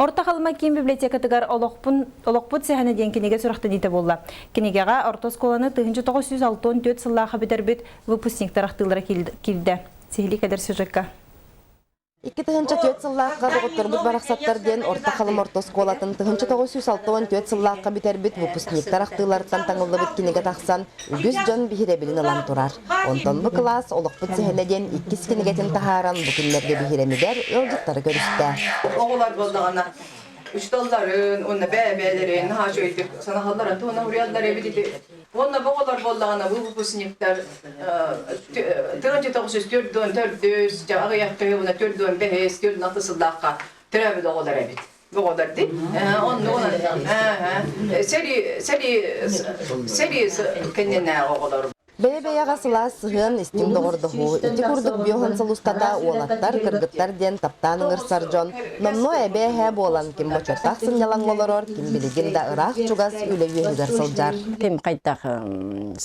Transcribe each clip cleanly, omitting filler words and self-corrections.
Орто Халыма киин библиотекатыгар Олохпун, Олохпут сэһэнэ диэн кинигэ сүрэхтэниитэ буолла. Кинигэҕэ орто оскуоланы 1964 сыллаахха бүтэрбит выпускниктар ахтыылара киирдэ. Сиһилии кэлэр сюжекка. 2004 сыллаахха доҕотторбут барахсаттар диэн Орто Халыма орто оскуолатын 1964 сыллаахха бүтэрбит выпускниктар ахтыыларыттан таҥыллыбыт кинигэ тахсан үгүс дьон биһирэбилин ылан турар. Онтон бу кылаас Олохпут сэһэнэ диэн иккис кинигэтин таһааран бу күннэргэ биһирэмигэр ыалдьыттары көрүстэ. Оҕолор буоллаҕына учууталларын уонна бэйэ-бэйэлэрин наһаа үчүгэйдик санаһалларын туһунан уруйаллар эбит ити. Уонна бу оҕолор буоллаҕына бу выпускниктар 1944 аҕыйах уонна 45 46 сыллаахха төрөөбүт оҕолор эбит. Оҕолор дии. Оннугунан сэрии сэрии сэрии кэннинээҕи оҕолор. Бэйэ-бэйэҕэ сылаас сыһыан, истиҥ доҕордоһуу, ити курдук биоһун сыл устата уолаттар, кыргыттар диэн таптаан ыҥырсар дьон номнуо эбээ-эһээ буолан ким бочуоттаах сынньалаҥҥа олорор, ким билигин да ыраах-чугас үлэ үөһүгэр сылдьар. Ким хайдах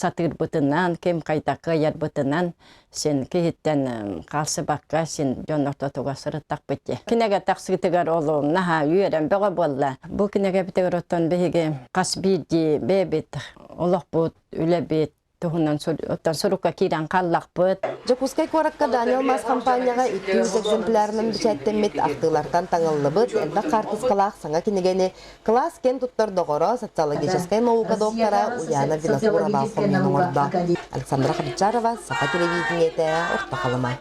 сатыырбытынан, ким хайдах кыайарбытынан син киһиттэн хаалсыбакка син дьон ортотугар сырыттахпыт дии. Кинигэ тахсыытыгар ол наһаа үөрэн бөҕө буолла. Бу кинигэбитигэр оттон биһиги хас биирдии бэйэбит олохпут үлэбит туһунан оттон сурукка киирэн хааллахпыт. Дьокуускай куоракка Данил Мас хампаанньаҕа 200 экземплярынан бэчээттэммит ахтыылартан таҥыллыбыт элбэх хаартыскалаах саҥа кинигэни кылаас киэн туттар доҕоро, социологическай наука доктора Ульяна Винокурова хомуйан оҥордо. Александра Хабичарова, Саха телевидениетэ, Орто Халыма.